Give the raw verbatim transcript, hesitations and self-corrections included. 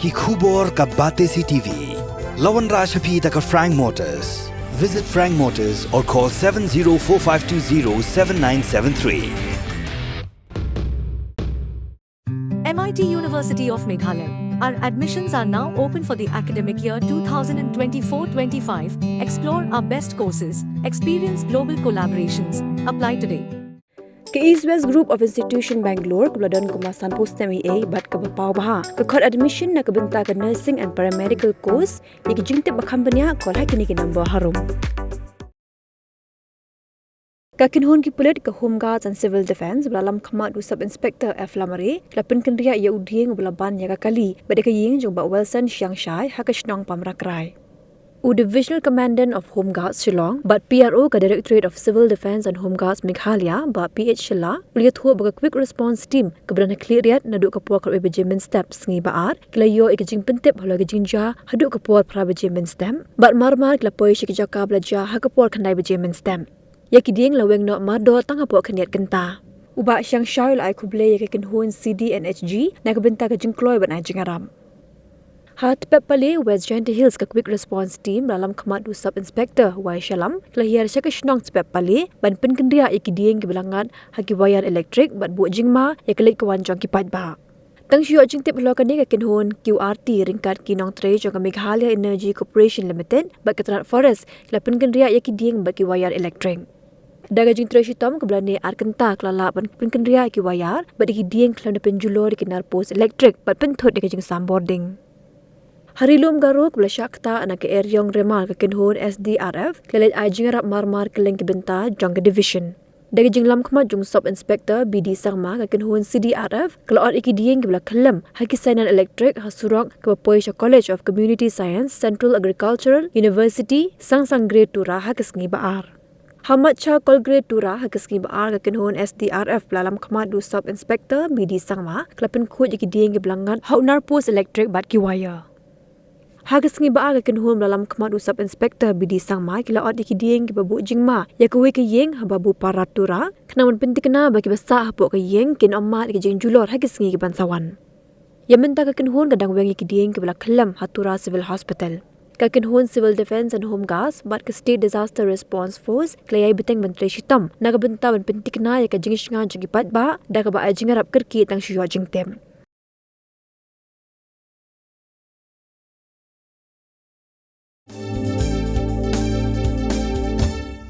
Ki khubor ka Batesi TV. La wanrah sha phi da ka Frank Motors. Visit Frank Motors or call seven zero four five two zero seven nine seven three. M I T University of Meghalaya. Our admissions are now open for the academic year two thousand twenty-four twenty-five. Explore our best courses, experience global collaborations. Apply today. Ka East West Group of Institution Bangalore, kaba la don kumba sanphew snem eiei bad kaba paw bha, ka khot admission na ka bynta ka nursing and paramedical course. Ïa ki jingtip ba kham bniah, call ha kine ki number harum. Ka kynhun ki pulit, ka Home Guards and Civil Defence, ba la lam khmat da u Sub Inspector F Lamare, la pynkynriah ïa u dieng uba la ban ïa ka kali bad ïa ka ïing jong Bah Wilson Shiangshai ha ka shnong Pamrakrai. U Divisional Commandant of Home Guards Shillong bad P R O ka Directorate of Civil Defence and Home Guards Meghalaya, Bah P H Shylla, u la ïathuh ba ka Quick Response Team, kaba don ha Khliehriat naduh ka por khatwei baje mynstep sngi ba ar, ki la ïoh ïa ka jingpyntip halor ka jingjia haduh ka por phra baje mynstep. Bad mar mar ki la poi sha ki jaka ba la jia ha ka por khyndai baje mynstep. Ïa ki dieng la weng noh mardor tang hapoh khyndiat kynta. U Bah Shiangshai u la ai khublei ïa ka kynhun C D N H G na ka bynta ka jingkloi ban ai jingïarap. Ha Tpep Pale, West Jaintia Hills, ka Quick Response Team, ba la lam khmat da u Sub Inspector Y Shallam, ki la hiar sha ka shnong Tpep Pale ban pynkynriah ïa ki dieng kiba la ngat ha ki wire elektrik bad buh jingma ïa ka leit ka wan jong ki paidbah. Tang shu ïoh jingtip halor kane, ka kynhun Q R T ryngkat ki nongtrei jong ka Meghalaya Energy Corporation Limited bad ka tnat Forest, ki la pynkynriah ïa ki dieng bad ki wire elektrik. Da ka jingtrei shitom kaba la neh ar kynta, ki la lah ban pynkynriah ïa ki wire bad ïa ki dieng khlem da pynjulor ïa ki nar post elektrik bad pynthut ïa ka jingsam bording. Ha Ri Lum Garo, kaba la shah ktah na ka Eriong Remal, ka kynhun S D R F, ki la leit ai jingïarap mar mar kylleng ki bynta jong ka division. Da ka jinglam khmat jong u Sub Inspector B D Sangma, ka kynhun C D R F ka la ot ïa ki dieng kiba la khyllem ha ki sainan elektrik ha surok kaba poi sha College of Community Science, Central Agricultural University, Sangsangre Tura, ha ka sngi ba ar. Ha Matcha Kolgre Tura, ha ka sngi ba ar, ka kynhun S D R F ba la lam khmat da u Sub Inspector B D Sangma, ka la pynkhuid ïa ki dieng kiba la ngat ha u nar post elektrik bad ki wire. Ha ka sngi ba ar, ka kynhun ba la lam khmat da u Sub Inspector B D Sangma, ki la ot ïa ki dieng kiba buh jingma ïa kawei ka ïing ha Babupara Tura, khnang ban pynthikna ba kiba sah hapoh ka ïing kin ym mad ïa ka jingjulor ha ki sngi ki ban sa wan. Ïa mynta ka kynhun ka dang weng ïa ki dieng kiba la khyllem ha Tura Civil Hospital. Ka kynhun Civil Defence and Home Guards bad ka State Disaster Response Force, ki la ïai bteng ban trei shitom na ka bynta ban pynthikna ïa ka jingshngaiñ jong ki paidbah, da kaba ai jingïarap kyrkieh tang shu ïoh jingtip.